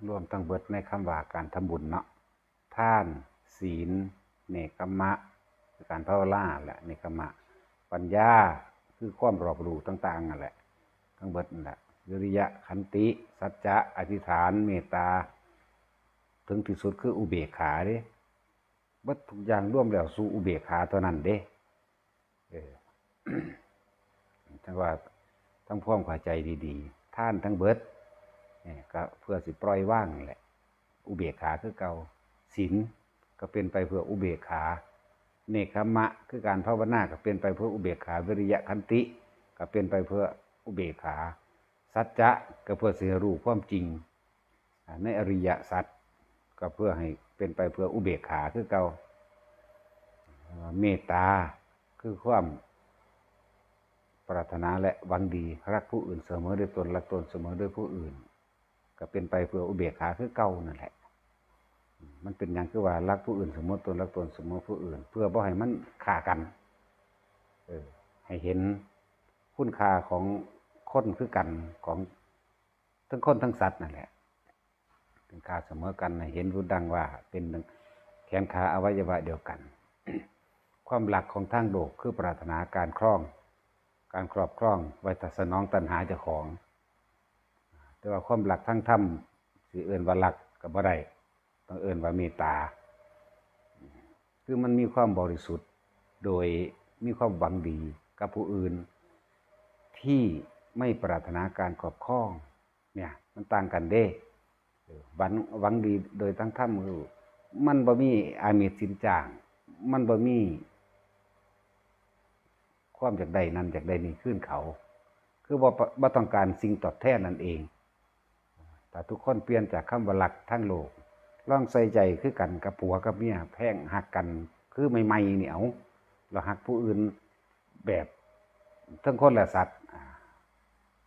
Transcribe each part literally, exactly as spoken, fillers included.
รวมทั้งเบิดในคำว่าการทำบุญเนาะ ทาน ศีล เนกขัมมะ คือการภาวนา และเนกขัมมะ ปัญญา คือความรอบรู้ต่างๆนั่นแหละ ทั้งเบิดนั่นแหละ วิริยะ ขันติ สัจจะ อธิษฐาน เมตตา ถึงที่สุดคืออุเบกขาเด้ เบิดทุกอย่างรวมแล้วสู่อุเบกขาเท่านั้นเด้ เออ จั่งว่าทำความเข้าใจดีๆ ทานทั้งเบิดเนี่ยก็เพื่อสิปล่อยวางแหละ อุเบกขาคือเก่า ศีลก็เป็นไปเพื่ออุเบกขา เนกขัมมะคือการภาวนาก็เป็นไปเพื่ออุเบกขา วิริยะ ขันติก็เป็นไปเพื่ออุเบกขา สัจจะก็เพื่อสิให้รู้ความจริง อ่า ในอริยสัจ ก็เพื่อให้เป็นไปเพื่ออุเบกขาคือเก่า อ่า เมตตาคือความปรารถนาและหวังดี รักผู้อื่นเสมอด้วยตน รักตนเสมอด้วยผู้อื่น ก็เป็นไปเพื่ออุเบกขาคือเก่านั่นแหละ มันเป็นหยังคือว่ารักผู้อื่นเสมอตน รักตนเสมอผู้อื่น เพื่อบ่ให้มันฆ่ากัน เออ ให้เห็นคุณค่าของคนคือกัน ของทั้งคนทั้งสัตว์นั่นแหละ เป็นค่าเสมอกัน ให้เห็นรู้ดังว่าเป็นแขนขาอวัยวะเดียวกัน ความรักของทางโลกคือปรารถนาการครอง การครอบครองไว้ถ้าสนองตัณหาเจ้าของ แต่ว่าความรักทางธรรมสิเอิ้นว่ารักก็บ่ได้ ต้องเอิ้นว่าเมตตา คือมันมีความบริสุทธิ์ โดยมีความหวังดีกับผู้อื่น ที่ไม่ปรารถนาการครอบครอง เนี่ย มันต่างกันเด้ เออ หวัง หวังดีโดยทางธรรมคือ มันบ่มีอามิสสินจ้าง มันบ่มีความอยากได้นั่นอยากได้นี่คืนเขา คือบ่ บ่ต้องการสิ่งตอบแทนนั่นเอง ถ้าทุกคนเปลี่ยนจากคำว่ารักทางโลก ลองใส่ใจคือกันกับผัวกับเมีย แพงฮักกันคือใหม่ๆนี่ เอา แล้วฮักผู้อื่นแบบทั้งคนและสัตว์ อ่า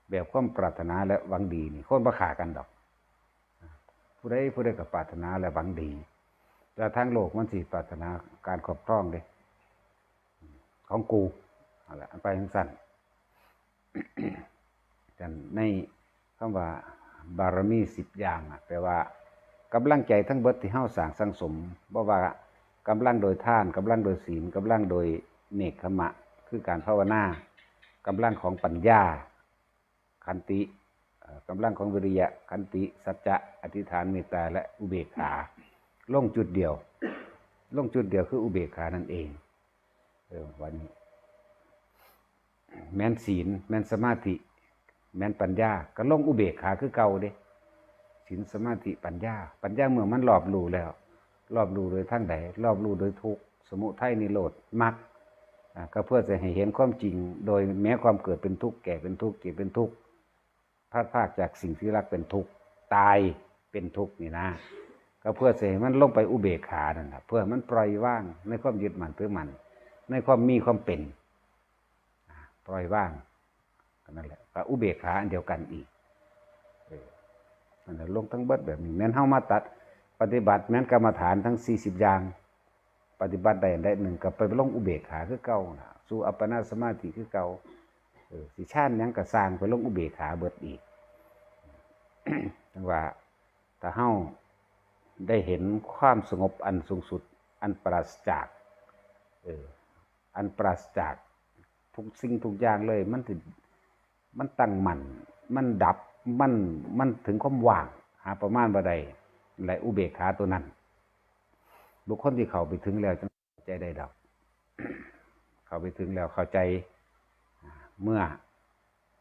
แบบความปรารถนาและหวังดีนี่ คนบ่ฆ่ากันดอก ผู้ใดผู้ใดก็ปรารถนาและหวังดี แต่ทางโลกมันสิปรารถนาการครอบครองเด้ ของกู เอาละ ไปจั่งซั้น กันในคำว่าบารมีสิบอย่างอะ แปลว่ากำลังใจทั้งเบิดที่เฮาสร้างสั่งสม บ่ว่ากำลังโดยทาน กำลังโดยศีล กำลังโดยเนกขัมมะ คือการภาวนา กำลังของปัญญา ขันติ เอ่อ กำลังของวิริยะ ขันติ สัจจะ อธิษฐาน เมตตา และอุเบกขา ลงจุดเดียว ลงจุดเดียวคืออุเบกขานั่นเอง เออ วันนี้ แม่นศีล แม่นสมาธิ แม่นปัญญา ก็ลงอุเบกขาคือเก่าเด้ ศีล สมาธิ ปัญญา ปัญญาเมื่อมันรอบรู้แล้ว รอบรู้โดยทางใด รอบรู้โดยทุกข์ สมุทัย นิโรธ มรรค อ่า ก็เพื่อจะให้เห็นความจริง โดยแม้ความเกิดเป็นทุกข์ แก่เป็นทุกข์ เจ็บเป็นทุกข์ พลัดพรากจากสิ่งที่รักเป็นทุกข์ ตายเป็นทุกข์นี่นะ ก็เพื่อจะให้มันลงไปอุเบกขานั่นแหละ เพื่อให้มันปล่อยวางในความยึดมั่นถือมั่น ในความมีความเป็น อ่า ปล่อยวาง ก็นั่นแหละ ก็อุเบกขาอันเดียวกันอีก เออ นั่นแหละ ลงทั้งเบิดแบบนี้ แม่นเฮามาตัด ปฏิบัติแม่นกรรมฐานทั้งสี่สิบอย่าง ปฏิบัติได้อันใดหนึ่งก็ไปลงอุเบกขาคือเก่าน่ะ สู่อัปปนาสมาธิคือเก่า เออ สิฌานหยังก็ซ่างไปลงอุเบกขาเบิดอีก จั่งว่า ถ้าเฮาได้เห็นความสงบอันสูงสุด อันปราศจาก เออ อันปราศจากทุกสิ่งทุกอย่างเลย มันสิ มันตั้งมั่น มันดับ มัน มันถึงความว่าง หาประมาณบ่ได้ และอุเบกขาตัวนั้น บุคคลที่เข้าไปถึงแล้วจั่งเข้าใจได้ดอก เข้าไปถึงแล้วเข้าใจ เมื่อ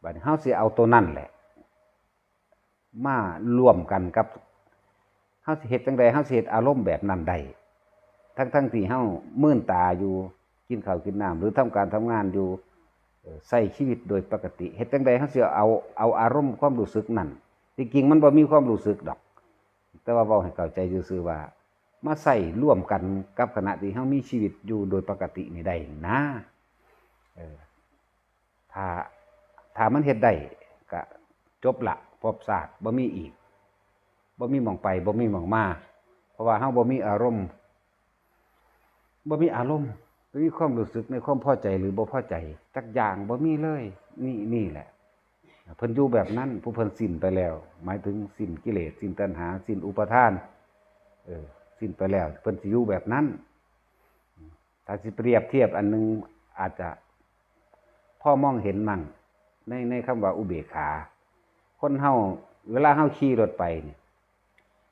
บัดนี้เฮาสิเอาตัวนั้นแหละ มาร่วมกันกับ เฮาสิเฮ็ดจั่งใด เฮาสิเฮ็ดอารมณ์แบบนั้นได้ ทั้งๆที่เฮามืนตาอยู่ กินข้าวกินน้ำ หรือทำการทำงานอยู่ เอ่อ ใช้ชีวิตโดยปกติ เฮ็ดจั่งใดเฮาสิเอา เอาอารมณ์ความรู้สึกนั้น ที่จริงมันบ่มีความรู้สึกดอก แต่ว่าเว้าให้เข้าใจซื่อๆว่า มาใช้ร่วมกันกับขณะที่เฮามีชีวิตอยู่โดยปกตินี่ได้นะ เออ ถ้า ถ้ามันเฮ็ดได้ก็จบละ ภพชาติบ่มีอีก บ่มีหม่องไป บ่มีหม่องมา เพราะว่าเฮาบ่มีอารมณ์ บ่มีอารมณ์ บ่มีความรู้สึกในความพอใจหรือบ่พอใจจักอย่าง บ่มีเลย นี่ นี่แหละ เพิ่นอยู่แบบนั้น ผู้เพิ่นสิ้นไปแล้ว หมายถึงสิ้นกิเลส สิ้นตัณหา สิ้นอุปาทาน เออ สิ้นไปแล้ว เพิ่นสิอยู่แบบนั้น ถ้าสิเปรียบเทียบอันหนึ่ง อาจจะพอมองเห็นมั่ง ใน ในคำว่าอุเบกขา คนเฮา เวลาเฮาขี่รถไปนี่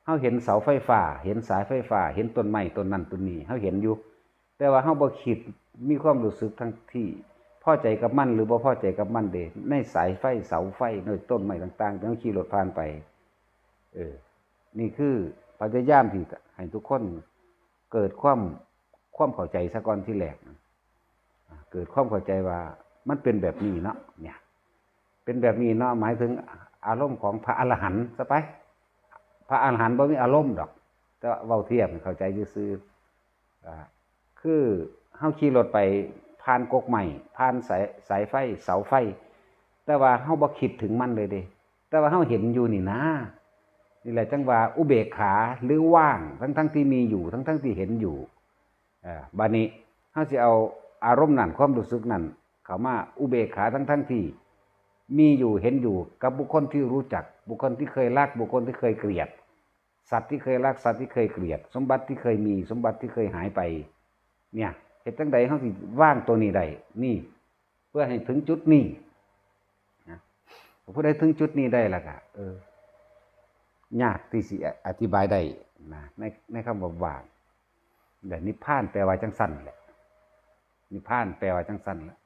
เฮาเห็นเสาไฟฟ้า เห็นสายไฟฟ้า เห็นต้นไม้ต้นนั้นต้นนี้ เฮาเห็นอยู่ แต่ว่าเฮาบ่คิด มีความรู้สึกทั้งที่พอใจกับมันหรือบ่พอใจกับมันเด้ ในสายไฟเสาไฟ ในต้นไม้ต่างๆ ที่เฮาขี่รถผ่านไป เออ นี่คือพยายามที่ให้ทุกคนเกิดความ ความเข้าใจซะก่อนทีแรกนะ อ่า เกิดความเข้าใจว่ามันเป็นแบบนี้เนาะ เนี่ย เป็นแบบนี้เนาะ หมายถึงอารมณ์ของพระอรหันต์ซะไป พระอรหันต์บ่มีอารมณ์ดอก แต่ว่าเว้าเทียบให้เข้าใจซื่อๆ อ่า คือเฮาขี่รถไปผ่านกกไม้ ผ่านสาย สายไฟ เสาไฟ แต่ว่าเฮาบ่คิดถึงมันเลยเด้ แต่ว่าเฮาเห็นอยู่นี่นะ นี่แหละจั่งว่าอุเบกขา หรือว่าง ทั้งๆที่มีอยู่ ทั้งๆที่เห็นอยู่ เอ่อ บัดนี้เฮาสิเอาอารมณ์นั้น ความรู้สึกนั้น เข้ามาอุเบกขา ทั้งๆที่มีอยู่ เห็นอยู่ กับบุคคลที่รู้จัก บุคคลที่เคยรัก บุคคลที่เคยเกลียด สัตว์ที่เคยรัก สัตว์ที่เคยเกลียด สมบัติที่เคยมี สมบัติที่เคยหายไป เนี่ย เฮ็ดจั่งใดเฮาสิวางตัวนี้ได้ นี่ เพื่อให้ถึงจุดนี้นะ ผู้ใดถึงจุดนี้ได้แล้วก็ เออ ยากที่สิอธิบายได้นะ ใน ในคำว่าว่าง แต่นิพพานแปลว่าจั่งซั่นแหละ นิพพานแปลว่าจั่งซั่นแหละ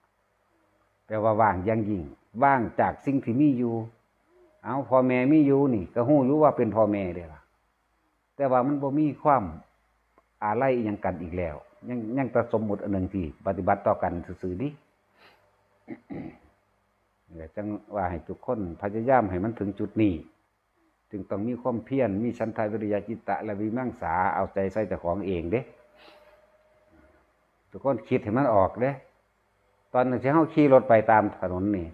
แปลว่าว่างอย่างยิ่ง ว่างจากสิ่งที่มีอยู่ เอา พ่อแม่มีอยู่นี่ ก็ฮู้อยู่ว่าเป็นพ่อแม่เด้ล่ะ แต่ว่ามันบ่มีความอาลัยอิหยังกันอีกแล้ว ยัง ยังแต่สมมุติอันหนึ่งที่ปฏิบัติต่อกันซื่อๆ นี่ จั่งว่าให้ทุกคนพยายามให้มันถึงจุดนี้ จึงต้องมีความเพียร มีฉันทะ วิริยะ จิตตะ และวิมังสา เอาใจใส่เจ้าของเองเด้ ทุกคนคิดให้มันออกเด้ ตอนที่เฮาขี่รถไปตามถนนนี่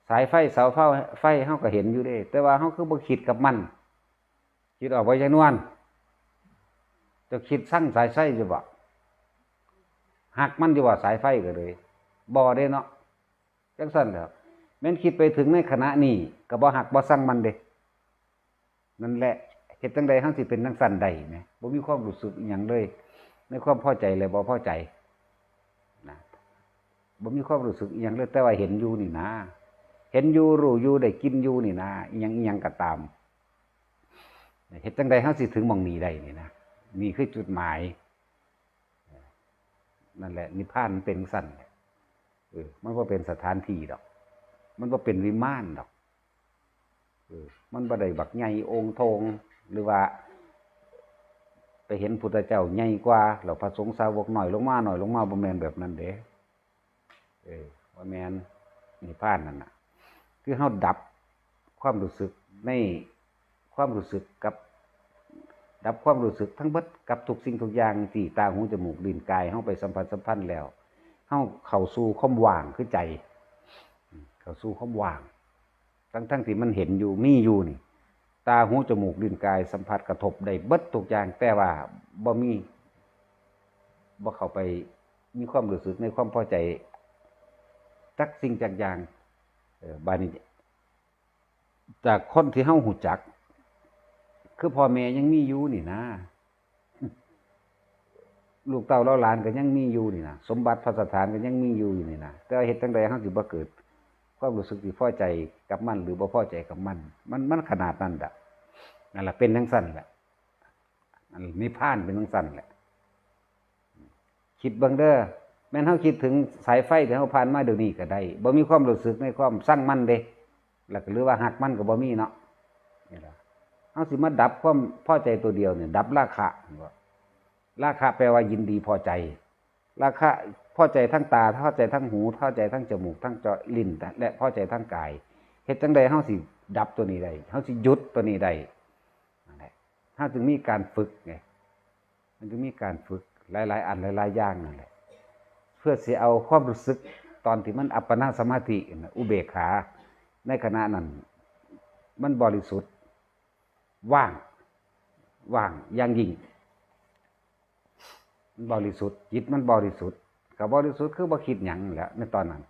สายไฟ เสาไฟ ไฟเฮาก็เห็นอยู่เด้ แต่ว่าเฮาคือบ่คิดกับมัน คิดออกบ่ ยายนวล เจ้าคิดซังสายไฟอยู่บ่ ฮักมันอยู่บ่ สายไฟก็เลย บ่เด้เนาะ จั่งซั่นแหละ แม่นคิดไปถึงในขณะนี้ ก็บ่ฮักบ่ซังมันเด้ นั่นแหละ เฮ็ดจั่งใดเฮาสิเป็นจั่งซั่นได้แหม บ่มีความรู้สึกอิหยังเลย ในความพอใจและบ่พอใจนะ บ่มีความรู้สึกอิหยังเลย แต่ว่าเห็นอยู่นี่นะ เห็นอยู่ รู้อยู่ ได้กินอยู่นี่นะ อิหยัง อิหยังก็ตาม เฮ็ดจั่งใดเฮาสิถึงหม่องนี้ได้นี่นะ นี่คือจุดหมาย นั่นแหละ นิพพานมันเป็นจั่งซั่นแหละ เออ มันบ่เป็นสถานที่ดอก มันบ่เป็นวิมานดอก เออ มันบ่ได้บักใหญ่โอ่งโท่ง หรือว่า ไปเห็นพุทธเจ้าใหญ่กว่า แล้วพระสงฆ์สาวกน้อยลงมา น้อยลงมา บ่แม่นแบบนั้นเด้ เออ บ่แม่น นิพพานนั่นน่ะ คือเฮาดับความรู้สึกใน ความรู้สึกกับ ดับความรู้สึกทั้งเบิดกับทุกสิ่งทุกอย่างที่ตา หู จมูก ลิ้น กายเฮาไปสัมผัสสัมพันธ์แล้ว เฮาเข้าสู่ความว่างคือใจ เข้าสู่ความว่าง ทั้งๆที่มันเห็นอยู่ มีอยู่นี่ ตา หู จมูก ลิ้น กายสัมผัสกระทบได้เบิดทุกอย่าง แต่ว่าบ่มี บ่เข้าไปมีความรู้สึกในความพอใจจักสิ่งจักอย่าง เออ บาดนี้ จากคนที่เฮารู้จัก คือพ่อแม่ยังมีอยู่นี่นะ ลูกเต้าเหล่าหลานก็ยังมีอยู่นี่นะ สมบัติพัสถานก็ยังมีอยู่อยู่นี่นะ แต่ว่าเฮ็ดจั่งใดเฮาสิบ่เกิดความรู้สึกที่พอใจกับมัน หรือบ่พอใจกับมัน มัน มันขนาดนั้นดะ นั่นล่ะ เป็นจั่งซั่นแหละ อันนิพพานเป็นจั่งซั่นแหละ คิดเบิ่งเด้อ แม่นเฮาคิดถึงสายไฟที่เฮาผ่านมาเดี๋ยวนี้ก็ได้ บ่มีความรู้สึกในความซังมันเด้ แล้วก็หรือว่าฮักมันก็บ่มีเนาะ นี่ล่ะ เฮาสิมาดับความพอใจตัวเดียวเนี่ย ดับราคะ ราคะแปลว่ายินดีพอใจ ราคะพอใจทั้งตา พอใจทั้งหู พอใจทั้งจมูก ทั้งจอ ลิ้น และพอใจทั้งกาย เฮ็ดจั่งใดเฮาสิดับตัวนี้ได้ เฮาสิหยุดตัวนี้ได้ นั่นแหละ เฮาจึงมีการฝึกไง มันจึงมีการฝึกหลายๆ อันหลายๆ อย่างนั่นแหละ เพื่อสิเอาความรู้สึกตอนที่มันอัปปนาสมาธิน่ะ อุเบกขา ในขณะนั้น มันบริสุทธิ์ ว่าง ว่างอย่างยิ่ง มันบริสุทธิ์ จิตมันบริสุทธิ์ ก็บริสุทธิ์คือบ่คิดหยังแหละในตอนนั้น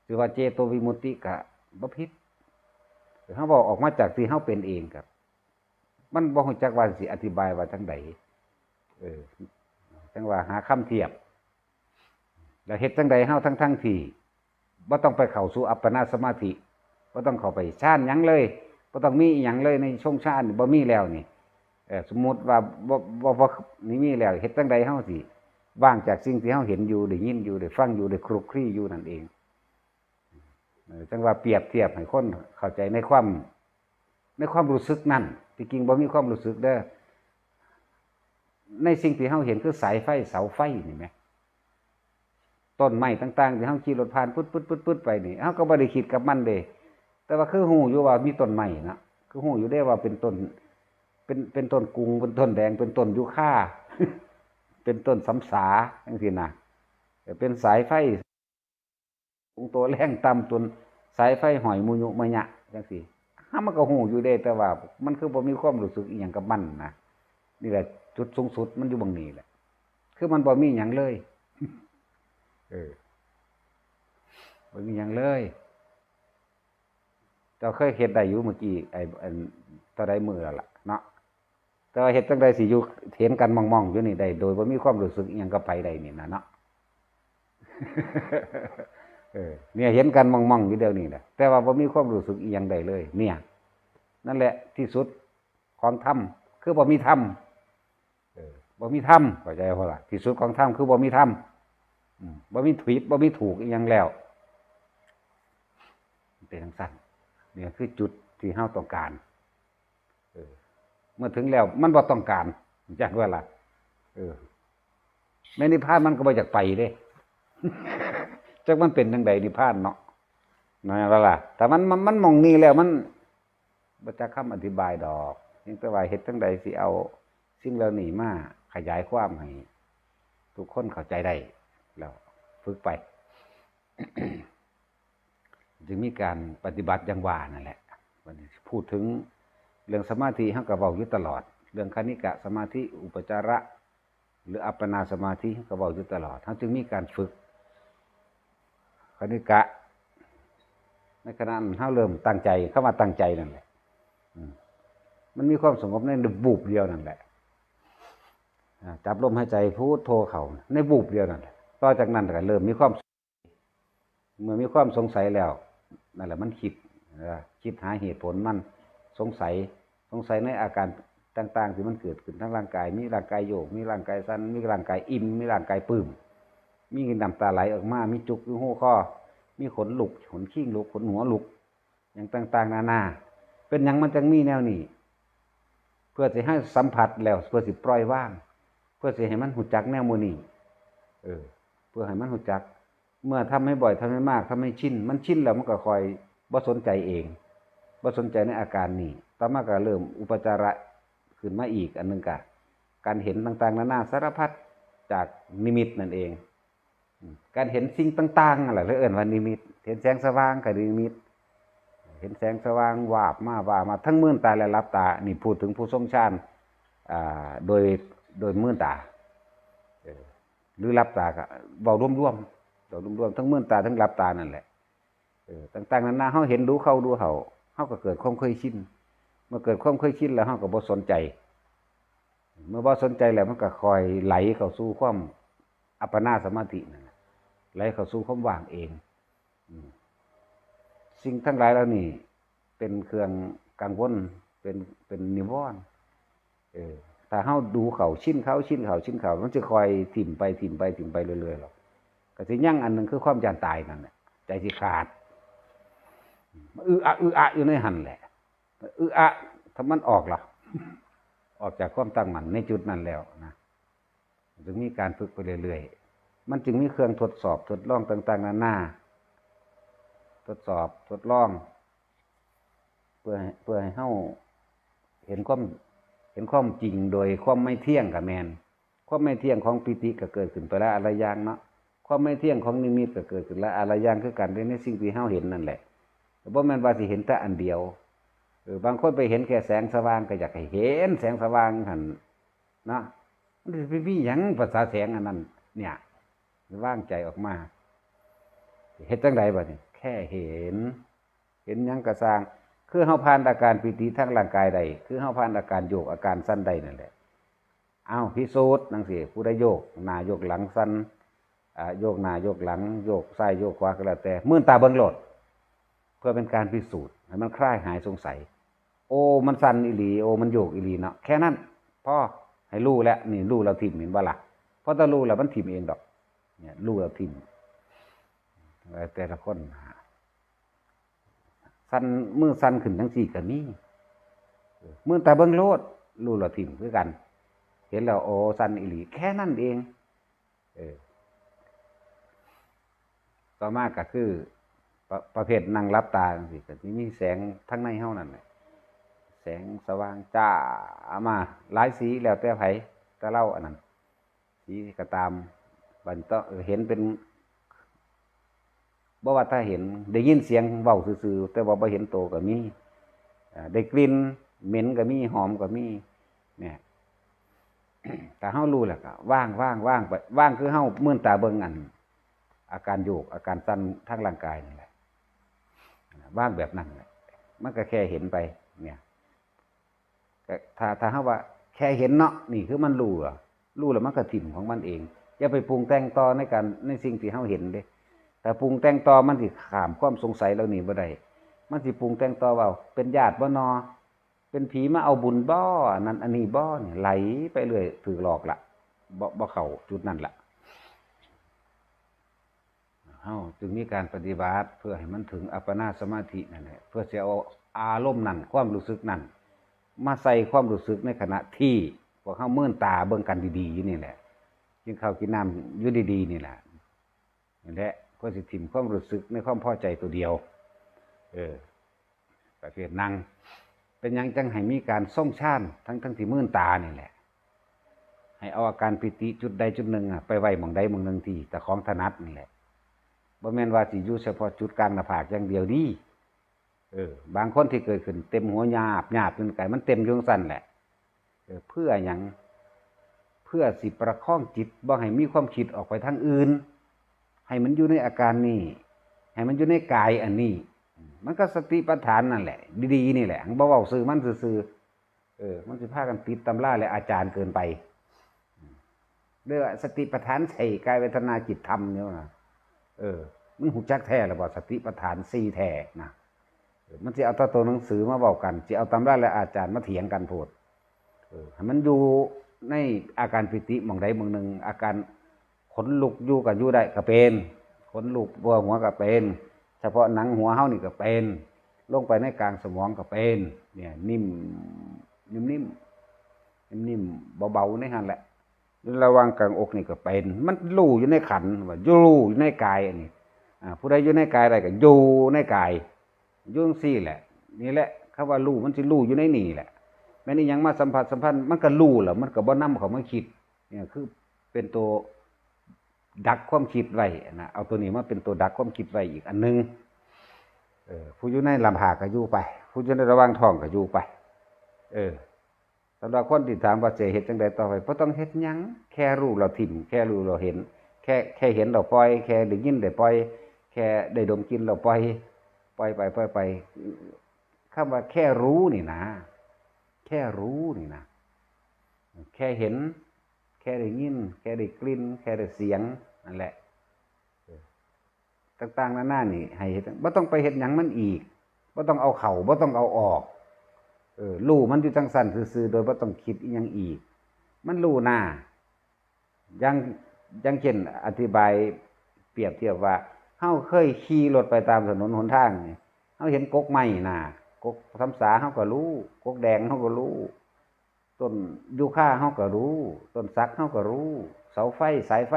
ถือว่าเจโตวิมุตติก็บ่ผิด เฮาเว้าออกมาจากที่เฮาเป็นเองครับ มันบ่ฮู้จักว่าสิอธิบายว่าจั่งใด เออ จั่งว่าหาคำเทียบ แล้วเฮ็ดจั่งใดเฮาทั้งๆที่บ่ต้องไปเข้าสู่อัปปนาสมาธิ บ่ต้องเข้าไปฌานหยังเลย บ่ต้องมีอิหยังเลยในช่วงฌานนี่บ่มีแล้วนี่ เออ สมมุติว่าบ่ บ่ บ่ นี่มีแล้ว เฮ็ดจั่งใดเฮาสิว่างจากสิ่งที่เฮาเห็นอยู่ ได้ยินอยู่ ได้ฟังอยู่ ได้คลุกคลีอยู่นั่นเอง เออ จั่งว่าเปรียบเทียบให้คนเข้าใจในความ ในความรู้สึกนั่น ที่จริงบ่มีความรู้สึกเด้อ ในสิ่งที่เฮาเห็นคือสายไฟเสาไฟนี่แหม ต้นไม้ต่างๆที่เฮาขี่รถผ่านปึ๊ดๆๆๆไปนี่ เฮาก็บ่ได้คิดกับมันเด้ แต่ว่าคือฮู้อยู่ว่ามีต้นไม้นะ คือฮู้อยู่เด้ว่าเป็นต้น เป็น เป็นต้นกุง เป็นต้นแดง เป็นต้นยูคา เป็นต้นสำสา จั่งซี้นะ เป็นสายไฟ สูงตัวแรงต่ำ ต้นสายไฟห้อยมุยุมะยะ จั่งซี้ เฮามันก็ฮู้อยู่เด้ แต่ว่ามันคือบ่มีความรู้สึกอิหยังกับมันนะ นี่แหละจุดสูงสุดมันอยู่บังนี้แหละ คือมันบ่มีหยังเลย เออ บ่มีหยังเลย เจ้าเคยเฮ็ดได้อยู่เมื่อกี้ ไอ้ อัน เท่าใดมื้อแล้วล่ะเนาะ แต่ว่าเฮ็ดจั่งใดสิอยู่เห็นกันม่องๆอยู่นี่ได้ โดยบ่มีความรู้สึกอิหยังกับไผได้นี่นะเนาะ เออ เนี่ยเห็นกันม่องๆอยู่เดี๋ยวนี้แหละ แต่ว่าบ่มีความรู้สึกอิหยังได้เลย เนี่ย นั่นแหละที่สุดของธรรม คือบ่มีธรรม เออ บ่มีธรรม เข้าใจบ่ล่ะ ที่สุดของธรรมคือบ่มีธรรม อืม บ่มีผิด บ่มีถูกอิหยังแล้ว มันเป็นจั่งซั่น เนี่ยคือจุดที่เฮาต้องการ เออ เมื่อถึงแล้วมันบ่ต้องการ จั่งว่าล่ะ เออ ในนิพพานมันก็บ่อยากไปเด้ จักมันเป็นจั่งใดนิพพานเนาะ นั่นว่าล่ะ ถ้ามัน มัน มันหม่องนี้แล้วมัน บ่จักคำอธิบายดอก เพียงแต่ว่าเฮ็ดจั่งใดสิเอาสิ่งเหล่านี้มาขยายความให้ทุกคนเข้าใจได้ แล้วฝึกไป จึงมีการปฏิบัติอย่างว่านั่นแหละ บัดนี้พูดถึงเรื่องสมาธิ เฮาก็เว้าอยู่ตลอด เรื่องคณิกะสมาธิ อุปจาระ หรืออัปปนาสมาธิ เฮาก็เว้าอยู่ตลอด เฮาจึงมีการฝึก คณิกะ ในขณะนั้นเฮาเริ่มตั้งใจ คำว่าตั้งใจนั่นแหละ อืม มันมีความสงบในบูบเดียวนั่นแหละ อ่า จับลมหายใจพุทโธเข้า ในบูบเดียวนั่นแหละ ต่อจากนั้นก็เริ่มมีความ เมื่อมีความสงสัยแล้ว นั่นแหละมันคิด เออ คิดหาเหตุผลมัน สงสัย สงสัยในอาการต่างๆที่มันเกิดขึ้นทางร่างกาย มีร่างกายโยก มีร่างกายสั่น มีร่างกายอิ่ม มีร่างกายปลื้ม มีน้ำตาไหลออกมา มีจุกอยู่หูคอ มีขนลุก ขนคิงลุก ขนหัวลุก หยังต่างๆนานา เป็นหยังมันจั่งมีแนวนี้ เพื่อสิให้สัมผัสแล้ว เพื่อสิปล่อยวาง เพื่อสิให้มันฮู้จักแนวหมู่นี้ เออ เพื่อให้มันฮู้จัก เมื่อทำให้บ่อย ทำให้มาก ทำให้ชิน มันชินแล้วมันก็ค่อยบ่สนใจเอง บ่สนใจในอาการนี้ ต่อมาก็เริ่มอุปจาระขึ้นมาอีกอันหนึ่งกะ การเห็นต่างๆนานาสารพัดจากนิมิตนั่นเอง อืม การเห็นสิ่งต่างๆนั่นแหละ เรียกเอิ้นว่านิมิต เห็นแสงสว่างก็นิมิต เห็นแสงสว่างวาบมาวาบมา ทั้งมืนตาและหลับตา นี่พูดถึงผู้ทรงฌาน อ่า โดย โดยมืนตา เออ หรือหลับตาก็เว้ารวมๆ เว้ารวมๆ ทั้งมืนตาทั้งหลับตานั่นแหละ เออ ต่างๆนานา เฮาเห็นดูเข้าดูเข้า เฮาก็เกิดความเคยชิน เมื่อเกิดความเคยชินแล้วเฮาก็บ่สนใจ เมื่อบ่สนใจแล้วมันก็ค่อยไหลเข้าสู่ความอัปปนาสมาธินั่นแหละ ไหลเข้าสู่ความว่างเอง อืม สิ่งทั้งหลายเหล่านี้เป็นเครื่องกังวล เป็น เป็นนิวรณ์ เออ ถ้าเฮาดูเข้า ชินเข้า ชินเข้า ชินเข้า มันสิค่อยถิ่มไป ถิ่มไป ถิ่มไปเรื่อยๆหรอก ก็สิยังอันหนึ่งคือความย่านตายนั่นแหละ ใจสิขาด อึอะ อึอะอยู่ในหั่นแหละ อึอะ ถ้ามันออกล่ะ ออกจากความตั้งมั่นในจุดนั้นแล้วนะ จึงมีการฝึกไปเรื่อยๆ มันจึงมีเครื่องทดสอบทดลองต่างๆนานา ทดสอบทดลอง เพื่อให้ เพื่อให้เฮาเห็นความ เห็นความจริงโดยความไม่เที่ยงก็แม่น ความไม่เที่ยงของปีติก็เกิดขึ้นไปละอะละอย่างเนาะ ความไม่เที่ยงของนิมิตก็เกิดขึ้นละอะละอย่างคือกัน ในสิ่งที่เฮาเห็นนั่นแหละ บ่แม่นว่าสิเห็นแต่อันเดียว เออ บางคนไปเห็นแค่แสงสว่างก็อยากให้เห็นแสงสว่างหั่นเนาะ มันสิไปมีหยังภาษาแสงอันนั้น เนี่ย วางใจออกมา เฮ็ดจั่งใดบัดนี้ แค่เห็น เห็นหยังก็ซ่าง คือเฮาผ่านอาการปีติทางร่างกายได้ คือเฮาผ่านอาการโยกอาการสั่นได้นั่นแหละ อ้าว พิสูจน์จั่งซี้ ผู้ใดโยกหน้าโยกหลังสั่น อ่า โยกหน้าโยกหลัง โยกซ้ายโยกขวาก็แล้วแต่ มืนตาเบิ่งโลด เพื่อเป็นการพิสูจน์ให้มันคลายหายสงสัย โอ้ มันสั่นอีหลี โอ้ มันโยกอีหลีเนาะ แค่นั้น พอ ให้รู้แล้ว นี่รู้แล้วถิ่ม เห็นบ่ล่ะ พอแต่รู้แล้วมันถิ่มเองดอก เนี่ย รู้แล้วถิ่ม แต่ละคน สั่น มือสั่นขึ้นจั่งซี้ก็มี มืนตาเบิ่งโลด รู้แล้วถิ่มคือกัน เห็นแล้ว โอ้ สั่นอีหลี แค่นั้นเอง เออ ต่อมาก็คือ ประ ประเภทนั่งหลับตาจั่งซี้ ก็สิมีแสงทางในเฮานั่นแหละ แสงสว่างจ้ามา หลายสีแล้วแต่ไผ แต่ลาวอันนั้น สีก็ตาม บัดนี้ต้องเห็นเป็น บ่ว่าถ้าเห็น ได้ยินเสียงเว้าซื่อๆ แต่ว่าบ่เห็นโตก็มี อ่า ได้กลิ่นเหม็นก็มี หอมก็มี เนี่ย ถ้าเฮารู้แล้วก็วาง วาง วางไป วางคือเฮามืนตาเบิ่งอัน อาการโยก อาการสั่นทางร่างกายนี่แหละ วางแบบนั้นแหละ มันก็แค่เห็นไป เนี่ย ก็ถ้า ถ้าเฮาว่าแค่เห็นเนาะ นี่คือมันรู้เหรอ รู้แล้วมันก็ถิ่มของมันเอง อย่าไปปรุงแต่งต่อในการ ในสิ่งที่เฮาเห็นเด้ ถ้าปรุงแต่งต่อมันสิข้ามความสงสัยเหล่านี้บ่ได้ มันสิปรุงแต่งต่อว่า เป็นญาติบ่นอ เป็นผีมาเอาบุญบ่ อันนั้นอันนี้บ่ เนี่ย ไหลไปเรื่อย ถืกหลอกละ บ่ บ่เข้าจุดนั้นละ เฮาจึงมีการปฏิบัติเพื่อให้มันถึงอัปปนาสมาธินั่นแหละ เพื่อสิเอาอารมณ์นั้น ความรู้สึกนั้น มาใส่ความรู้สึกในขณะที่พวกเฮามืนตาเบิ่งกันดีๆ อยู่นี่แหละ กินข้าวกินน้ำอยู่ดีๆ นี่แหละ นั่นแหละ เพื่อสิถิ่มความรู้สึกในความพอใจตัวเดียว เออ ประเภทนั่ง เป็นหยังจั่งให้มีการทรงฌาน ทั้งๆ ที่มืนตานี่แหละ ให้เอาอาการปีติจุดใดจุดหนึ่งอะ ไปไว้หม่องใดหม่องหนึ่งที่เจ้าของถนัดนี่แหละ บ่แม่นว่าสิอยู่เฉพาะจุดกลางหน้าผากอย่างเดียวเด้ เออ บางคนที่เกิดขึ้นเต็มหัวหยาบหยาบจนไกล มันเต็มอยู่จั่งซั้นแหละ เออ เพื่อหยัง เพื่อสิประคองจิตบ่ให้มีความคิดออกไปทางอื่น ให้มันอยู่ในอาการนี้ ให้มันอยู่ในกายอันนี้ มันก็สติปัฏฐานนั่นแหละ ดีๆ นี่แหละ บ่เว้าซื่อมันซื่อๆ เออ มันสิพากันติดตำราและอาจารย์เกินไป เรียกว่าสติปัฏฐานสี่ กายเวทนาจิตธรรมเนี่ยนะ เออ มันฮู้จักแท้หรือบ่ สติปัฏฐานสี่แท้นะ เออ มันสิเอาแต่ตัวหนังสือมาเว้ากัน สิเอาตำราและอาจารย์มาเถียงกันโพด เออ ให้มันอยู่ในอาการปีติหม่องใดหม่องหนึ่ง อาการขนลุกอยู่ก็อยู่ได้ก็เป็น ขนลุกทั่วหัวก็เป็น เฉพาะหนังหัวเฮานี่ก็เป็น ลงไปในกลางสมองก็เป็น เนี่ย นิ่ม นิ่มๆ นิ่มๆ เบาๆ ในหั่นแหละ ระหว่างกลางอกนี่ก็เป็น มันรู้อยู่ในขันธ์ ว่ารู้อยู่ในกายอันนี้ อ่า ผู้ใดอยู่ในกายได้ก็อยู่ในกาย อยู่จั่งซี้แหละ นี่แหละ คำว่ารู้มันสิรู้อยู่ในนี่แหละ แม่นอิหยังมาสัมผัสสัมพันธ์ มันก็รู้แล้ว มันก็บ่นำเข้ามาคิด เนี่ยคือเป็นตัวดักความคิดไว้นะ เอาตัวนี้มาเป็นตัวดักความคิดไว้อีกอันหนึ่ง เออ ผู้อยู่ในลำบากก็อยู่ไป ผู้อยู่ในระหว่างท้องก็อยู่ไป เออ สำหรับคนที่ถามว่าจะเฮ็ดจั่งใดต่อไป บ่ต้องเฮ็ดหยัง แค่รู้แล้วถิ่ม แค่รู้แล้วเห็น แค่ แค่เห็นแล้วปล่อย แค่ได้ยินแล้วปล่อย แค่ได้ดมกลิ่นแล้วปล่อย ปล่อยไป ปล่อยไป คำว่าแค่รู้นี่นะ แค่รู้นี่นะ แค่เห็น แค่ได้ยิน แค่ได้กลิ่น แค่ได้เสียง นั่นแหละ ต่างๆ นานานี่ ให้เฮ็ด บ่ต้องไปเฮ็ดหยังมันอีก บ่ต้องเอาเข้า บ่ต้องเอาออก เออ รู้มันอยู่จั่งซั้นซื่อๆ โดยบ่ต้องคิดอิหยังอีก มันรู้หน้า อย่าง อย่างเช่น อธิบายเปรียบเทียบว่า เฮาเคยขี่รถไปตามถนนหนทางนี่ เฮาเห็นกกไม้หน้า กกสำสาเฮาก็รู้ กกแดงเฮาก็รู้ ต้นยูคาเฮาก็รู้ ต้นสักเฮาก็รู้ เสาไฟ สายไฟ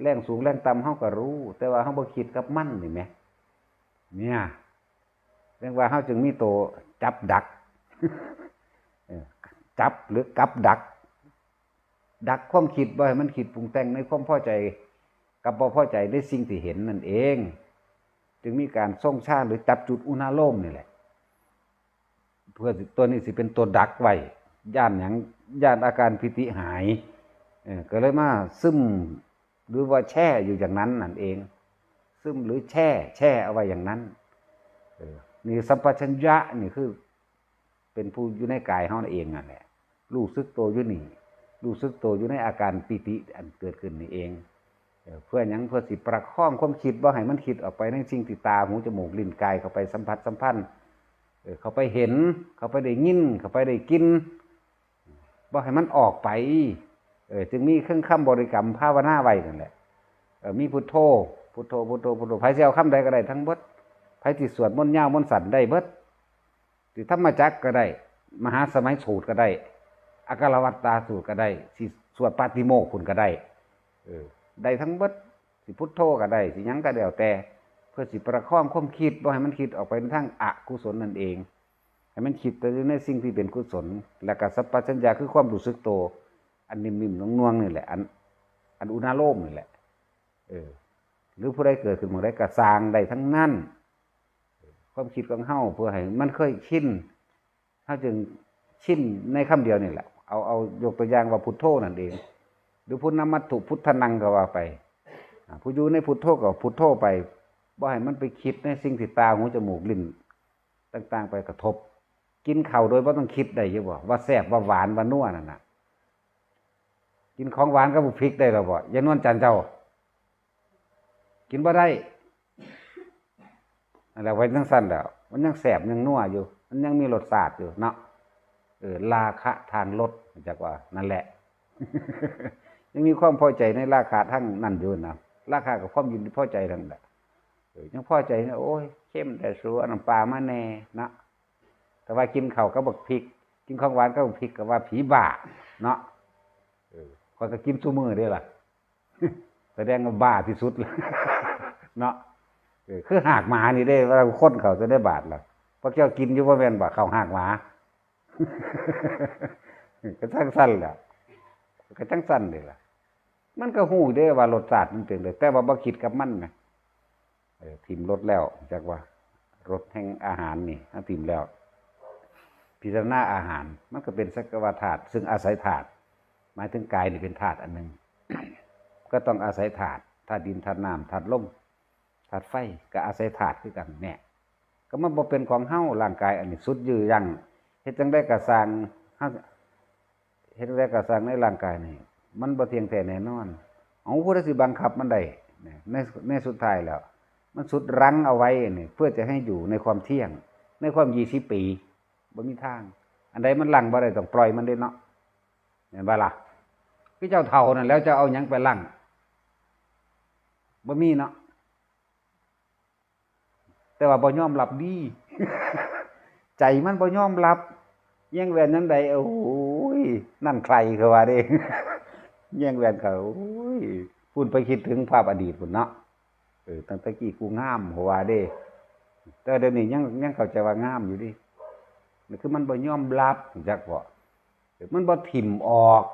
แรงสูงแรงต่ำเฮาก็รู้ แต่ว่าเฮาบ่คิดกับมันนี่แหม เนี่ย เรียกว่าเฮาจึงมีตัวจับดัก เออ จับหรือกับดัก ดักความคิดบ่ให้มันคิดปรุงแต่งในความพอใจกับบ่พอใจในสิ่งที่เห็นนั่นเอง จึงมีการทรงฌานหรือจับจุดอุณาโลมนี่แหละ เพื่อตัวนี้สิเป็นตัวดักไว้ ย้านหยัง ย้านอาการปีติหาย เออ ก็เลยมาซึม หรือว่าแช่อยู่อย่างนั้นนั่นเอง ซึมหรือแช่ แช่เอาไว้อย่างนั้น เออ นี่สัมปชัญญะนี่คือ เป็นผู้อยู่ในกายเฮาเองนั่นแหละ รู้สึกตัวอยู่นี่ รู้สึกตัวอยู่ในอาการปีติอันเกิดขึ้นนี่เอง เอ่อ เพื่อหยัง เพื่อสิประคองความคิดบ่ให้มันคิดออกไปในสิ่งที่ตา หู จมูก ลิ้น กาย เข้าไปสัมผัสสัมพันธ์ เอ่อ เข้าไปเห็น เข้าไปได้ยิน เข้าไปได้กลิ่น บ่ให้มันออกไป เออ จึงมีเครื่องคำบริกรรมภาวนาไว้นั่นแหละ เออ มีพุทโธ พุทโธ พุทโธ พุทโธ ไผสิเอาคำใดก็ได้ทั้งเบิด ไผสิสวดมนต์ยาวมนต์สั้นได้เบิด สิธรรมจักรก็ได้ มหาสมัยสูตรก็ได้ อักขวัตตาสูตรก็ได้ สิสวดปาติโมกข์พุ้นก็ได้ เออ ได้ทั้งเบิด สิพุทโธก็ได้ สิหยังก็แล้วแต่ เพื่อสิประคองความคิดบ่ให้มันคิดออกไปในทางอกุศลนั่นเอง ให้มันคิดแต่ในสิ่งที่เป็นกุศล และก็สัมปชัญญะคือความรู้สึกตัว อันนิ่มๆนวลๆนี่แหละ อัน อันอุณาโลมนี่แหละ เออ หรือผู้ใดเกิดขึ้นเมื่อใดก็สร้างได้ทั้งนั้น ความคิดของเฮาเพื่อให้มันเคยชิน เฮาจึงชินในคำเดียวนี่แหละ เอา เอายกตัวอย่างว่าพุทโธนั่นเอง หรือพุทธมัตถุพุทธานังก็ว่าไป อ่า ผู้อยู่ในพุทโธก็พุทโธไป บ่ให้มันไปคิดในสิ่งที่ตา หู จมูก ลิ้น ต่างๆ ไปกระทบ กินข้าวโดยบ่ต้องคิดได้อยู่บ่ ว่าแซ่บ ว่าหวาน ว่านัวนั่นน่ะ กินของหวานกับบักพริกได้หรือบ่ ยายนวลจันทร์เจ้า กินบ่ได้ นั่นแหละ ไว้จั่งซั่นแหล้ว มันยังแซ่บยังนัวอยู่ มันยังมีรสชาติอยู่เนาะ เออ ราคะทางรส จักว่า นั่นแหละ ยังมีความพอใจในราคะทางนั้นอยู่นะ ราคะกับความยินดีพอใจนั่นแหละ เออ ยังพอใจนะ โอ้ย เค็มแต่สัว น้ำปลามาแน่เนาะ แต่ว่ากินข้าวกับบักพริก กินของหวานกับบักพริกก็ว่าผีบ้าเนาะ เออ ข้อยก็กินซุมื้อเด้ล่ะ แสดงว่าบ้าที่สุดแล้ว เนาะ เออ คือหากหมานี่เด้ เวลาคนเข้าจะได้บาดล่ะ พวกเจ้ากินอยู่บ่แม่นบ่ ข้าวหากหมา ก็จั่งซั่นแหละ ก็จั่งซั่นเด้ล่ะ มันก็ฮู้เด้ว่ารสชาติมันเป็นจั่งใด แต่ว่าบ่คิดกับมันนะ เออ ถิ่มรสแล้ว จักว่ารสแห่งอาหารนี่ เฮาถิ่มแล้ว พิจารณาอาหาร มันก็เป็นสักกะวาธาตุ ซึ่งอาศัยธาตุ หมายถึงกายนี่เป็นธาตุอันหนึ่ง ก็ต้องอาศัยธาตุ ธาตุดิน ธาตุน้ำ ธาตุลม ธาตุไฟ ก็อาศัยธาตุคือกันเนี่ย ก็มันบ่เป็นของเฮา ร่างกายอันนี้สุดยื้อยั่ง เฮ็ดจั่งใดก็ซ่าง เฮา เฮ็ดจั่งใดก็ซ่างในร่างกายนี่ มันบ่เที่ยงแท้แน่นอน เอาผู้ใดสิบังคับมันได้ ใน ในสุดท้ายแล้ว มันสุดรั้งเอาไว้นี่ เพื่อจะให้อยู่ในความเที่ยง ในความยี่สิบปี บ่มีทาง อันใดมันรั้งบ่ได้ต้องปล่อยมันเด้เนาะ แม่นบ่ล่ะ คือเจ้าเฒ่านั่นแหล้ว เจ้าเอาหยังไปรั้ง บ่มีเนาะ แต่ว่าบ่ยอมรับดี ใจมันบ่ยอมรับ แย่งแหวนยามใด โอ้ย นั่นใครเขาว่าเด้ แย่งแหวนเขา โอ้ย พู้นไปคิดถึงภาพอดีตพู้นเนาะ เออ ตั้งแต่กี้กูงามเขาว่าเด้ แต่เดี๋ยวนี้ยัง ยังเข้าใจว่างามอยู่เด้ นี่คือมันบ่ยอมรับ จักบ่ เออ มันบ่ถิ่มออก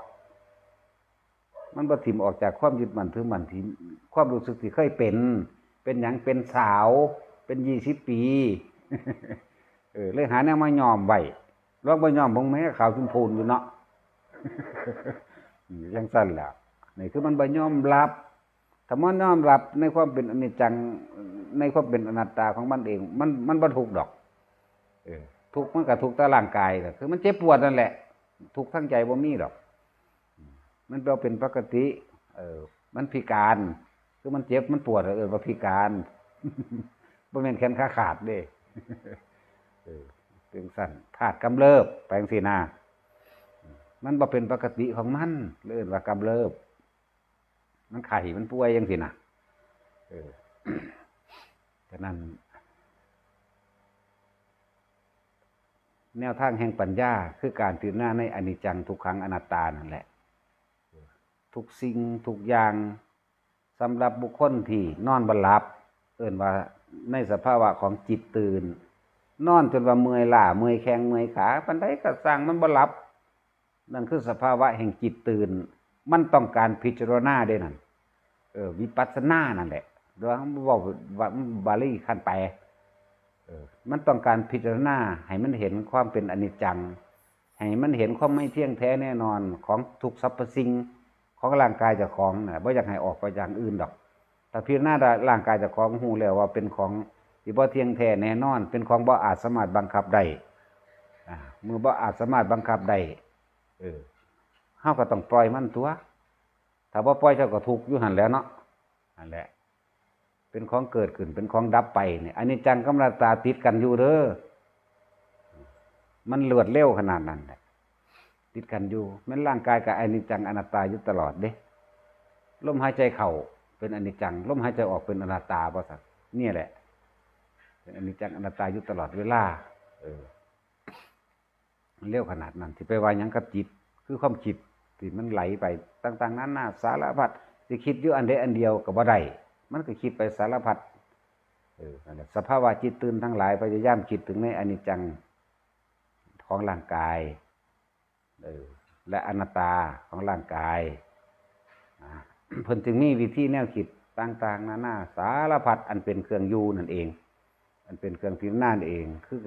มันบ่ถิ่มออกจากความยึดมั่นถือมั่นที่ ความรู้สึกที่เคยเป็น เป็นหยัง เป็นสาว เป็นยี่สิบปี เออ เลยหาแนวมาย้อมไว้ ลองบ่ย้อมเบิ่งแหม ขาวชมพูอยู่เนาะ อืม จั่งซั่นแหละ นี่คือมันบ่ยอมรับ ถ้ามันยอมรับในความเป็นอนิจจัง ในความเป็นอนัตตาของมันเอง มัน มันบ่ทุกข์ดอก เออ ทุกข์มันก็ทุกข์แต่ร่างกายน่ะ คือมันเจ็บปวดนั่นแหละ ทุกข์ทางใจบ่มีดอก มันบ่เป็นปกติ เออ มันพิการ คือมันเจ็บมันปวด เอิ้นว่าพิการ บ่แม่นแขนขาขาดเด้ เออ จั่งซั่น ธาตุกำเริบ ไปจั่งซี้นะ มันบ่เป็นปกติของมัน เลยเอิ้นว่ากำเริบ มันไข้ มันป่วยจั่งซี้นะ เออ ฉะนั้น แนวทางแห่งปัญญา คือการพิจารณาในอนิจจัง ทุกขัง อนัตตานั่นแหละ ทุกสิ่งทุกอย่าง สำหรับบุคคลที่นอนบ่หลับ เอิ้นว่าในสภาวะของจิตตื่น นอนจนว่าเมื่อยล้า เมื่อยแข้ง เมื่อยขา ปานใดก็ซ่างมันบ่หลับ นั่นคือสภาวะแห่งจิตตื่น มันต้องการพิจารณาเด้นั่น เออ วิปัสสนานั่นแหละ หรือว่าเว้าว่าบาลีคันแปล เออ มันต้องการพิจารณาให้มันเห็นความเป็นอนิจจัง ให้มันเห็นความไม่เที่ยงแท้แน่นอนของทุกสรรพสิ่ง ของร่างกายเจ้าของน่ะ บ่อยากให้ออกไปอย่างอื่นดอก ถ้าพิจารณาร่างกายเจ้าของ ฮู้แล้วว่าเป็นของ ที่บ่เที่ยงแท้แน่นอน เป็นของบ่อาจสามารถบังคับได้ อ่า เมื่อบ่อาจสามารถบังคับได้ เออ เฮาก็ต้องปล่อยมันตัว ถ้าบ่ปล่อยเจ้าก็ทุกข์อยู่หั่นแหล้วเนาะ นั่นแหละ เป็นของเกิดขึ้น เป็นของดับไปเนี่ย อนิจจังกับอนัตตาติดกันอยู่เด้อ มันรวดเร็วขนาดนั้นแหละ ติดกันอยู่ แม่นร่างกายกับอนิจจังอนัตตาอยู่ตลอดเด้ ลมหายใจเข้าเป็นอนิจจัง ลมหายใจออกเป็นอนัตตา ว่าซั่น เนี่ยแหละ เป็นอนิจจังอนัตตาอยู่ตลอดเวลา เออ เร็วขนาดนั้น สิไปว่าหยังกับจิต คือความคิดที่มันไหลไปต่างๆนานาสารพัด สิคิดอยู่อันใดอันเดียวก็บ่ได้ มันก็คิดไปสารพัด เออ นั่นแหละ สภาวะจิตตื่นทั้งหลาย พยายามคิดถึงในอนิจจังของร่างกาย เออ และอนัตตาของร่างกาย อ่า เพิ่นจึงมีวิธีแนวคิดต่างๆนานาสารพัด อันเป็นเครื่องอยู่นั่นเอง อันเป็นเครื่องพิจารณานั่นเอง คือ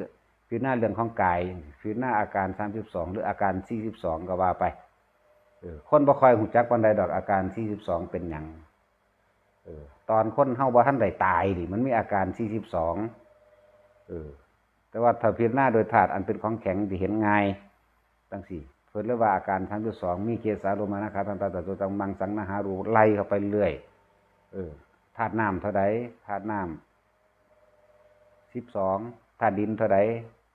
พิจารณาเรื่องของกาย พิจารณาอาการสามสิบสอง หรืออาการสี่สิบสอง ก็ว่าไป เออ คนบ่ค่อยรู้จักปานใดดอก อาการสี่สิบสองเป็นหยัง เออ ตอนคนเฮาบ่ทันได้ตายนี่ มันมีอาการสี่สิบสอง เออ แต่ว่าถ้าพิจารณาโดยธาตุอันเป็นของแข็งที่เห็นง่าย จั่งซี้ เพิ่นเลยว่าอาการสามสิบสอง มีเกสาโลมานะขาทันตาตะโจตังมังสังนะหารู ไล่เข้าไปเรื่อย เออ ธาตุน้ำเท่าใด ธาตุน้ำสิบสอง ธาตุดินเท่าใด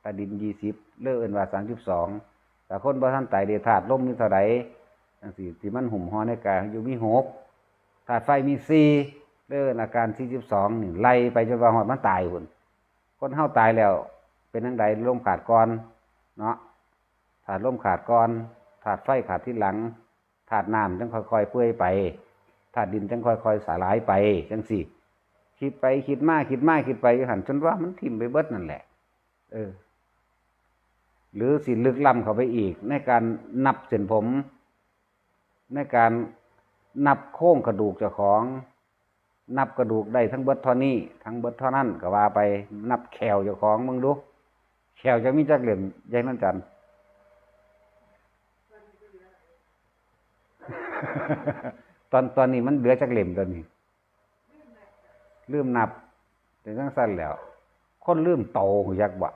ธาตุดินยี่สิบ เลยเอิ้นว่าสามสิบสอง ถ้าคนบ่ทันตายเด้ ธาตุลมมีเท่าใด จั่งซี้ ที่มันหุ้มห่อในกายอยู่มีหก ธาตุไฟมีสี่ เลยเอิ้นอาการสี่สิบสอง นี่ ไล่ไปจนว่าฮอดมันตายพุ้น คนเฮาตายแล้วเป็นจั่งใด ลมขาดก่อนเนาะ ธาตุลมขาดก่อน ธาตุไฟขาดทีหลัง ธาตุน้ำจั่งค่อยๆเปื่อยไป ธาตุดินจั่งค่อยๆสลายไป จั่งซี้ คิดไปคิดมา คิดมาคิดไปอยู่หั่น จนว่ามันถิ่มไปเบิดนั่นแหละ เออ หรือสิลึกล้ำเข้าไปอีก ในการนับเส้นผม ในการนับโครงกระดูกเจ้าของ นับกระดูกได้ทั้งเบิดเท่านี้ ทั้งเบิดเท่านั้นก็ว่าไป นับแข้วเจ้าของมึงดู แข้วจะมีจักเล่ม ยายนวลจันทร์ ตอน ตอนนี้มันเหลือจักเล่มตอนนี้ ลืมนับ เป็นจั่งซั่นแล้ว คนลืมโต ฮู้จักบ่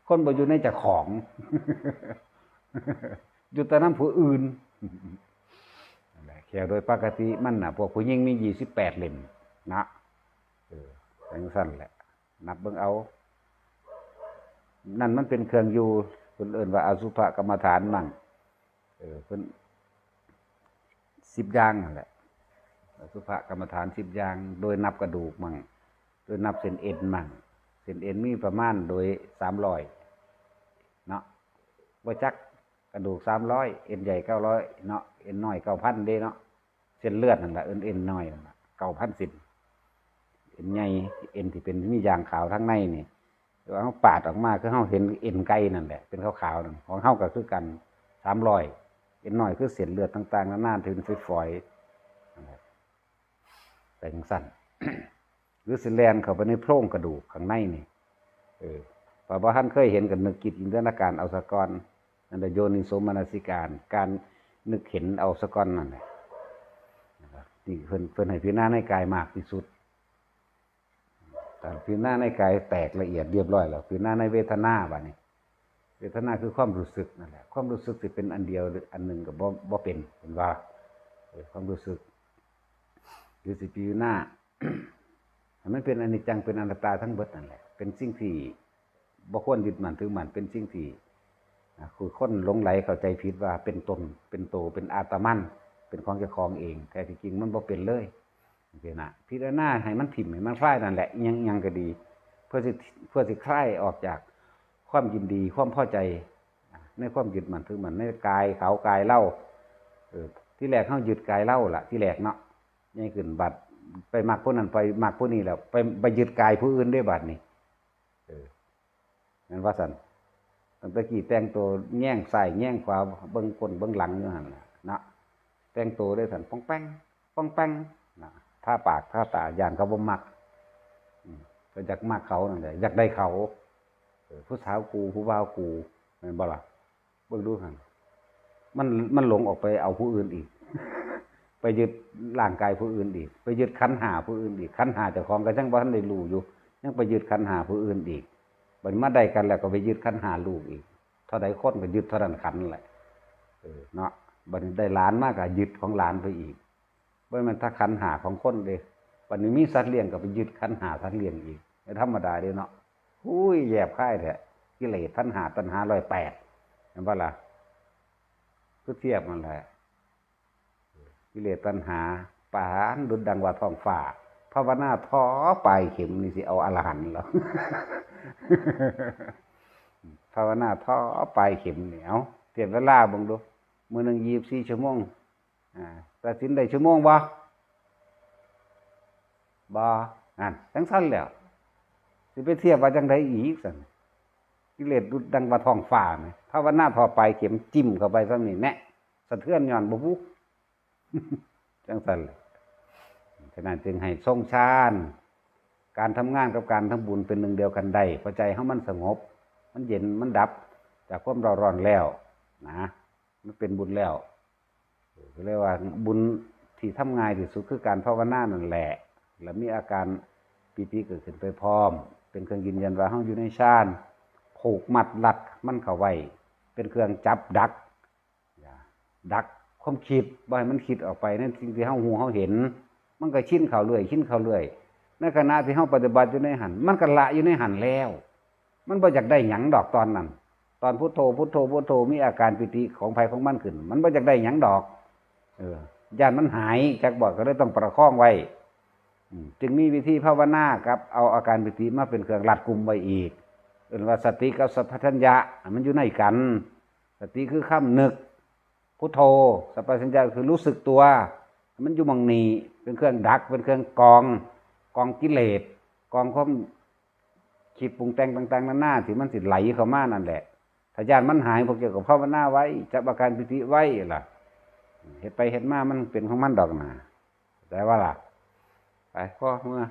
คนบ่อยู่ในเจ้าของ อยู่แต่นำผู้อื่น นั่นแหละ แข้วโดยปกติมันน่ะ พวกผู้หญิงมียี่สิบแปดเล่มนะ เออ จั่งซั่นแหละ นับเบิ่งเอา นั่นมันเป็นเครื่องอยู่ เพิ่นเอิ้นว่าอสุภกรรมฐานมั่ง เออ เพิ่น สิบอย่างนั่นแหละ อสุภกรรมฐานสิบอย่าง โดยนับกระดูกมั่ง โดยนับเส้นเอ็นมั่ง เส้นเอ็นมีประมาณโดยสามร้อยเนาะ บ่จัก กระดูกสามร้อย เอ็นใหญ่เก้าร้อยเนาะ เอ็นน้อยเก้าพันเด้เนาะ เส้นเลือดนั่นล่ะ เอ็น เอ็นน้อยนั่นล่ะ เก้าพันเส้น เอ็นใหญ่ เอ็นที่เป็นมียางขาวทางในนี่ แต่ว่าเฮาปาดออกมาคือเฮาเห็นเอ็นไก่นั่นแหละ เป็นขาวๆนั่น ของเฮาก็คือกัน สามร้อย เอ็นน้อยคือเส้นเลือดต่างๆนานาที่เป็นฝอยๆนั่นแหละ ไปจั่งซั่น หรือสิแล่นเข้าไปในโพรงกระดูกข้างในนี่ เออ ถ้าบ่ทันเคยเห็นก็นึกจิตจินตนาการเอาซะก่อน นั่นแหละโยนิโสมนสิการ การนึกเห็นเอาซะก่อนนั่นแหละ นะครับ นี่เพิ่น เพิ่นให้พิจารณาในกายมากที่สุด ถ้าพิจารณาในกายแตกละเอียดเรียบร้อยแล้ว พิจารณาในเวทนาบัดนี้ เวทนาคือความรู้สึกนั่นแหละ ความรู้สึกสิเป็นอันเดียวหรืออันหนึ่งก็บ่ บ่เป็น เห็นบ่ เออ ความรู้สึก หรือสิพิจารณา ให้มันเป็นอนิจจัง เป็นอนัตตาทั้งเบิดนั่นแหละ เป็นสิ่งที่บ่ควรยึดมั่นถือมั่น เป็นสิ่งที่ อ่า คือคนหลงไหลเข้าใจผิดว่าเป็นตน เป็นโต เป็นอัตมัน เป็นของเจ้าของเอง แท้ที่จริงมันบ่เป็นเลย จั่งซี้นะ พิจารณาให้มันถิ่ม ให้มันคลายนั่นแหละ อิหยัง อิหยังก็ดี เพื่อสิ เพื่อสิคลายออกจากความยินดี ความพอใจ ในความยึดมั่นถือมั่น ในกายเขากายเรา เออ ที่แรกเฮายึดกายเราล่ะ ที่แรกเนาะ ใหญ่ขึ้นบัดไปมักผู้นั้น ไปมักผู้นี้แล้ว ไป ไปยึดกายผู้อื่นได้บัดนี้ เออ แม่นว่าซั่น ตั้งแต่กี้แต่งตัวแยงซ้ายแยงขวา เบิ่งก้นเบิ่งหลังอยู่หั่นล่ะเนาะ แต่งตัวได้ซั่น ป้องแป้ง ป้องแป้ง นะ ทาปากทาตา ย่านเขาบ่มัก อืม ก็อยากมักเขานั่นแหละ อยากได้เขา เออ ผู้สาวกู ผู้บ่าวกู แม่นบ่ล่ะ เบิ่งดูหั่น มัน มันหลงออกไปเอาผู้อื่นอีก ไปยึดร่างกายผู้อื่นอีก ไปยึดขันธ์ห้าผู้อื่นอีก ขันธ์ห้าเจ้าของก็ยังบ่ทันได้รู้อยู่ ยังไปยึดขันธ์ห้าผู้อื่นอีก บัดนี้มาได้กันแล้วก็ไปยึดขันธ์ห้าลูกอีก เท่าใดคนก็ยึดเท่านั้นขันธ์แหละ เออ เนาะ บัดนี้ได้หลานมาก็ยึดของหลานไปอีก บ่แม่นแต่ขันธ์ห้าของคนเด้ บัดนี้มีสัตว์เลี้ยงก็ไปยึดขันธ์ห้าสัตว์เลี้ยงอีก บ่ธรรมดาเด้เนาะ อุ้ย แยบคายแท้ กิเลสตัณหา ตัณหาร้อยแปด เห็นบ่ล่ะ คือเทียบนั่นแหละ กิเลสตัณหา ปานดุจดังว่าท้องฟ้า ภาวนาท่อปลายเข็มนี่สิเอาอรหันต์แล้ว ภาวนาท่อปลายเข็มนี่ เอา เทียบเวลาเบิ่งดู มื้อหนึ่งยี่สิบสี่ชั่วโมง อ่า ตัดสินได้ชั่วโมงบ่ บ่ นั่น จั่งซั่นแล้ว สิไปเทียบว่าจั่งใดอีกซั่น กิเลสดุจดังว่าท้องฟ้าแหม ภาวนาท่อปลายเข็มจิ้มเข้าไปส่ำนี้แหนะ สะเทือนย้อนบ่ฮู้ จั่งซั่นแหละ ฉะนั้นจึงให้ทรงฌาน การทำงานกับการทำบุญเป็นหนึ่งเดียวกันได้ เพราะใจเฮามันสงบ มันเย็น มันดับจากความเร่าร้อนแล้วนะ มันเป็นบุญแล้ว เรียกว่าบุญที่ทำง่ายที่สุดคือการภาวนานั่นแหละ และมีอาการปีติเกิดขึ้นไปพร้อม เป็นเครื่องยืนยันว่าเฮาอยู่ในฌาน ผูกมัดรัดมันเข้าไว้ เป็นเครื่องจับดัก ดักความคิด บ่ให้มันคิดออกไปในสิ่งที่เฮาฮู้เฮาเห็น มันก็ชินเข้าเรื่อย ชินเข้าเรื่อย ในขณะที่เฮาปฏิบัติอยู่ในหั่น มันก็ละอยู่ในหั่นแล้ว มันบ่อยากได้หยังดอกตอนนั้น ตอนพุทโธ พุทโธ พุทโธ มีอาการปีติของไผของมันขึ้น มันบ่อยากได้หยังดอก เออ ย้านมันหาย จักบ่ ก็เลยต้องประคองไว้ อืม จึงมีวิธีภาวนากับเอาอาการปีติมาเป็นเครื่องรัดกุมไว้อีก เอิ้นว่าสติกับสัมปชัญญะ มันอยู่ในกัน สติคือคำนึก พุทโธ สัมปชัญญะคือรู้สึกตัว มันอยู่หม่องนี้ เป็นเครื่องดัก เป็นเครื่องกอง กองกิเลส กองความคิดปรุงแต่งต่างๆนานาที่มันสิไหลเข้ามานั่นแหละ ถ้าย้านมันหาย พวกเจ้าก็ภาวนาไว้ จับอาการปีติไว้ล่ะ เฮ็ดไปเฮ็ดมามันเป็นของมันดอกนะ แต่ว่าล่ะ ไป พอเมื่อ